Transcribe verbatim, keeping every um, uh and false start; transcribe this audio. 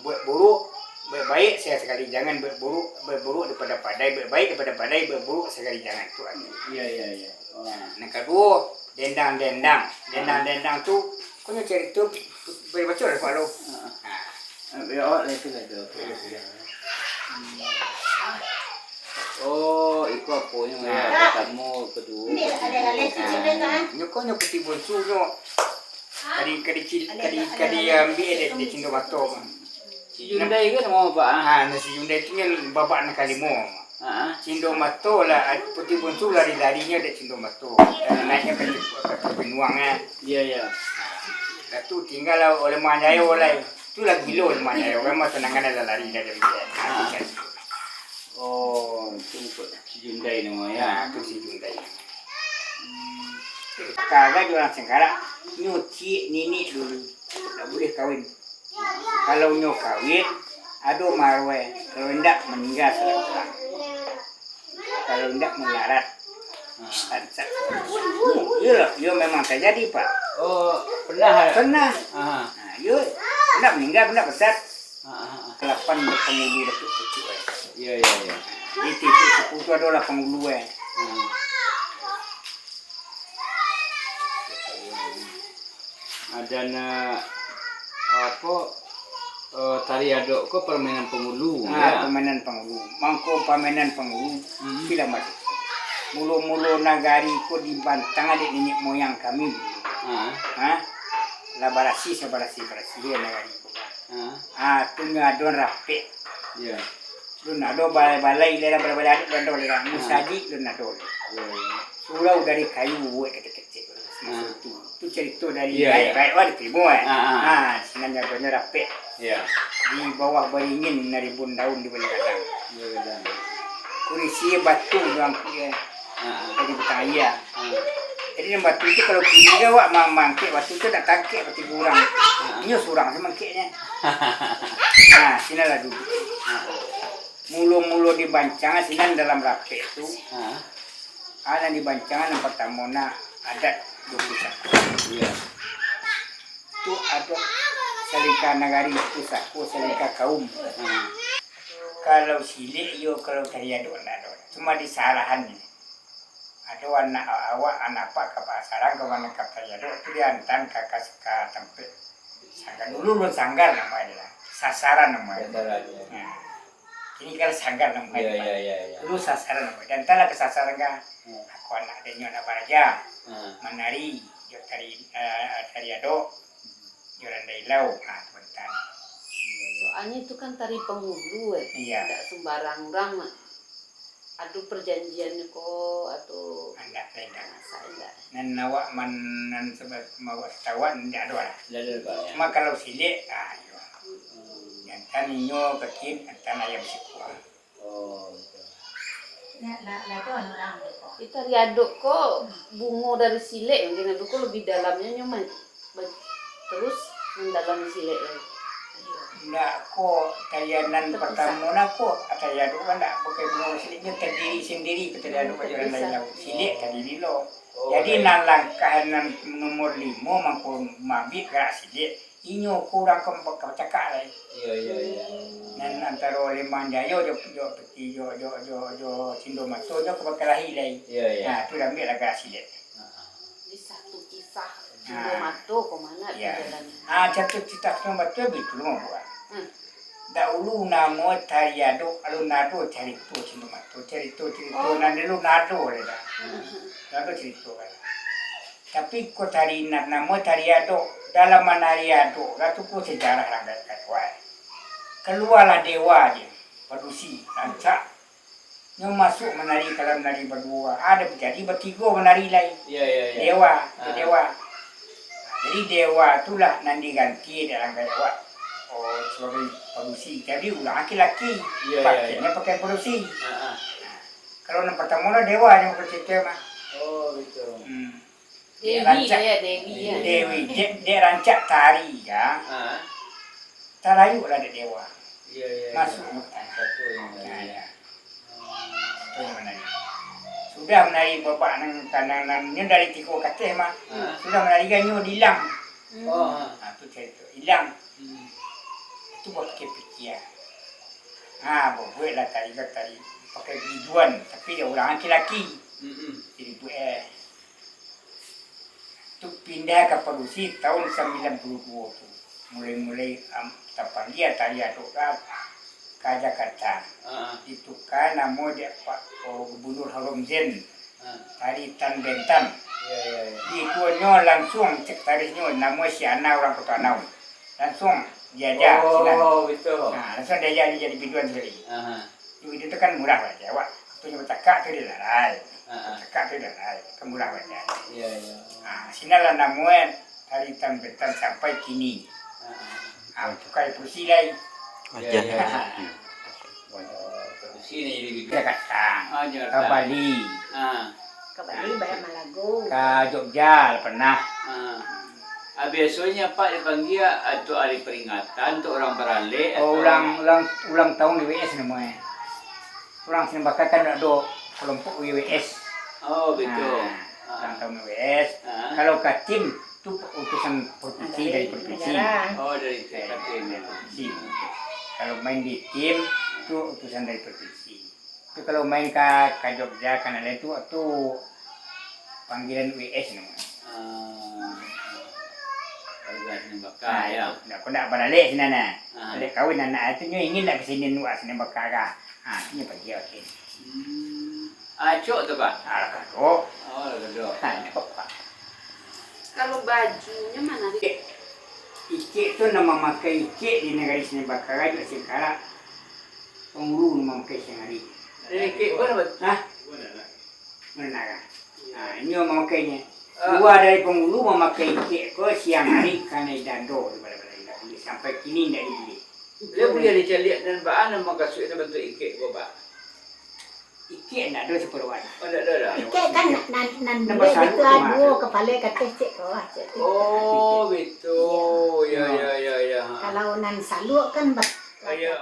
Buek buruak, buek baiak sakali-sakali, jangan buek buruak, buek buruak dipandai-pandai, buek baiak dipandai-pandai, buek buruak sakali jangan, tu artinyo. Iya, iya, iya. Oh. Nan kaduo, dendang-dendang. Dendang-dendang tu, ko nyo carito, bari baco lah, Pak Lo. Heeh. Nah. Eh, awak lah itu lah tu. Oh, iko aponyo, ya, partamo, kaduo, katigo. Nah, nyo ko nyo Puti Bonsu nyo. Kadi, kadi cil-, kadi, kadi ambiak dek, dek Cindok Mato, Bang. Si Jundai ko namo apo, ah? Ha, nah, si Jundai tu nyo babak nan kalimo. Ha, ha. Cindok Mato lah, Puti Bonsu lari-larinyo dek Cindok Mato. Karano naiknyo ka, ka, ka banuang, kan. Iya, iya. Dah tu tinggal lah Leman Jayo lai. Tu lah gilo Leman Jayo, kan mah tanangan lah lari dari dia. Ha. Oh, itu si Jundai namo, ya? Ha, tu si Jundai. Kalau jo urang Sengkarak, nyo ciek niniak dulu, ndak buliah kawin. Kalau nyo kawin, ado maruah, kalau indak maningga salah pulang. Kalau indak mularat, sansak. Iyo lah, iyo memang tajadi, Pak. Oh, pernah, ya? Pernah. Aha. Nah, iyo, indak maningga, indak besar. Ah, ah, ah. Kalapan pangulu Datuak Pucuak, eh. Iya, iya, iya. Di tiap suku tu ado lah pangulu, eh. Hmm. Ado na, apo, eh, tari adok ko pamainan pangulu, ah, ya? Pamainan pangulu. Mangko pamainan pangulu, hmm, sila maju. Mulo-mulo nagari ko dibantang dek niniak moyang kami dulu. Ah. Ha? Lah barasih, sabarasih-barasih nagari ko. Ah. Ah, tu nyo ado rapek. Iya. Lun ado balai-balai, dalam balai-balai adat lun ado lah. Ah. Musajik lun ado. Iya, iya. Surau dari kayu, buek kecek-kecek. Maso tu. Tu carito dari, iya, rakyat, iya, rakyat wah ditarimo, eh. Ah, ah. Ha, sinan nyo ado nyo rapek. Iya. Di bawah baringin, narimbun daun di baliak gadang. Iya, gadang. Kurisi batu nyo angkuik, eh. Ha, ha. Jadi batang aia. Ha. Jadi, nan batu tu kalau kini ko awak ma-, maangkek batu tu, nak taangkek batu urang. Ha, ha. Inyo surang se maangkeknyo. Nah, sinan lah duduak. Ha, ha. Mulo-mulo dibancang, sinan dalam rapek tu. Ha. Ah, nan dibancang, nan partamo, nah, adat duo puluah satu. Iya. Tu adat salingka nagari, pusako salingka kaum. Ha. Kalau silek, iyo, kalau tari adok, ndak ado. Cuma di salahan ni. Ado anak awak, anak apak ka pasarang, ka mano ka tari adok, tu diantaan ka, ka, ka tampek sanggar. Dulu lun sanggar namo e lah. Sasaran namo e. Sasaran, ya. Nah. Kini kan sanggar namo e. Iya, iya, iya, iya. Dulu sasaran namo e. Diantaan lah ka sasaran ka. Hmm. Aku anak denyo nak baraja. Hmm. Manari, jo tari, eh, tari adok. Jorang Dailau, ha, tu bantuak. Soalnyo itu kan tari pangulu, eh. Iya. Indak sumbarang urang, mah. Ado parjanjiannyo ko, atau indak, indak. Masa indak? Nan awak man-, nan sebab mawa satawa, indak ado lah. Indak ado, Pak, ya. Cuma kalau silek, ah, iyo. Hmm. Jantan inyo kakin, jantan ayam sikua. Oh, betul. Nak, nak, nak tu anu lah, anu tu. Di tari adok ko bungo dari silek, mungkin ado ko lebih dalamnyo nyo man-, ba-, terus mandalami silek lai. Ndak ko, tarian nan partamo nah ko, tari adok kan ndak pakai bungo dari silek, nyo tadiri sandiri, tari adok. Terpisah. Ajaran lain lah. Silek tadiri lo. Oh, jadi, baik. Nan langkah nan nomor limo mangko mabik garak silek. Inyo kurang ka, ka bacakak lai. Iya, iya, iya. Nan antaro Leman Jayo jo, jo Peti, jo, jo, jo, jo Cindok Mato nyo ka bakalahi lai. Iya, iya. Nah, tu lah ambiak lah garak silek. Heeh. Di satu kisah Cindok Mato, ka mano tu jalan? Ah, satu kisah Cindok Mato, bitu lo buat. Hmm. Daulu namo tari adok, alun ado carito Cindok Mato, carito-carito nan dulu ndak ado lai dah. Hmm. Ndak ado carito kan. Tapi ko tari nan namo tari adok, dalam manari adok, lah tu ko sejarah lah, kan, kan, wai. Kalualah dewa je, padusi, rancak. Nyo masuak manari ka dalam nari baduo, ado jadi batigo manari lai. Iya, iya, iya. Dewa, tu dewa. Jadi dewa tu lah nan diganti dalam awak, oh, sabagai padusi. Jadi urang laki-laki, iya, iya, pakaiannyo pakaian padusi. Heeh. Kalau nan partamo lah dewa nyo pakai cerita mah. Oh, gitu. Hmm. Dewi lah ya, Dewi ya. Dewi, dek, dek rancak tari ya. Ha. Tarayuak lah dek dewa. Iya, iya, iya. Masuk. Satu yang tadi. Nah, ya. Itu yang menari. Sudah menari babak nan, nan, nan, nyo dari tigo kateh mah. Ha. Sudah menari kan nyo dilang. Oh, ha. Ha, tu carito. Ilang. Hmm. Tu bapikia-pikia. Ha, babueklah tari ko tari pakai biduan, tapi dek urang laki-laki. Mm-mm. Jadi buek, eh. Tu pindah ka padusi tahun sambilan puluah duo tu. Mulai-mulai, am, tapandia tari Adok ka, ka Jakarta. Ah. Ditukar namo dek Pak, oh, Gubernur Harom Zen. Ah. Tari Tan Bentan. Ya, ya, ya. Di ituanyo langsuang sekretarisnyo, namo si Ana, urang Koto Anau. Langsuang diaja sinan. Oh, betul. Nah, langsuang diaja jadi biduan sakali. Aha. Biduan tu kan murah bagai, awak. Waktunyo bacakak tu dilarai. Aha. Bacakak tu dilarai, kan murah bagai. Ya, ya. Nah, sinan lah namuan tari Tan Bentan sampai kini. Aha. Ah, tukar kursi lai. Ya, ya, ya. Kursi ni jadi biduan. Dia kacang. Ah, Jakarta. Ka Bali. Ah. Ka Bali, banyak malagu. Ka Jogja lah pernah. Ah. Ah, biasonyo Apak dipanggia untuak ari peringatan, untuak urang baralek, oh, atau ulang, ulang, ulang tahun W W S namonyo. Urang Senen Bakar kan ado kalompok W W S. Oh, betul. Ah, ulang tahun W W S. Ah. Kalau ka tim, tu utusan provinsi, dari provinsi. Negara. Oh, dari, eh, tim, ya. Provinsi. Kalau main di tim, tu utusan dari provinsi. Tu kalau main ka, ka Jogja, ka nan lain tu, tu panggilan W S namonyo. Ah. Warga Senen Bakar, ah, ya. Ndak, kok ndak baralek sinan, nah. Ah. Baralek kawin anak tu, nyo ingin ndak ka sini, wak Senen Bakar ka. Ah, nyo panggia, oke. Hmm. Acok tu, Pak? Ah, lah kadok. Oh, lah kadok. Kadok, Pak. Kalau bajunyo mano? Ikek. Ikek tu nan mamakai ikek di nagari Senen Bakar, di Singkarak. Pangulu nan mamakai siang ari. Dan ikek ko apo? Hah? Mananah. Nah, inyo mamakainyo. Ah. Lua dari pangulu mamakai ikek ko siang ari kanai dado di bala-bala indak buliah. Sampai kini indak dibuliah. Lah buliah dicaliak nan baa nan makasuik nan bantuak ikek ko, Pak? Ikek ndak ado saparuah. Oh, ndak ado lah. Ikek kan nan, nan, nan buliah basaruk gitu, tu, ah, duo kapalo ka ateh, cek ka bawah, cek tu. Oh, betul. Iya. Ya, ya, ya, ya. Kalau nan saluak kan ba-, oh, iya.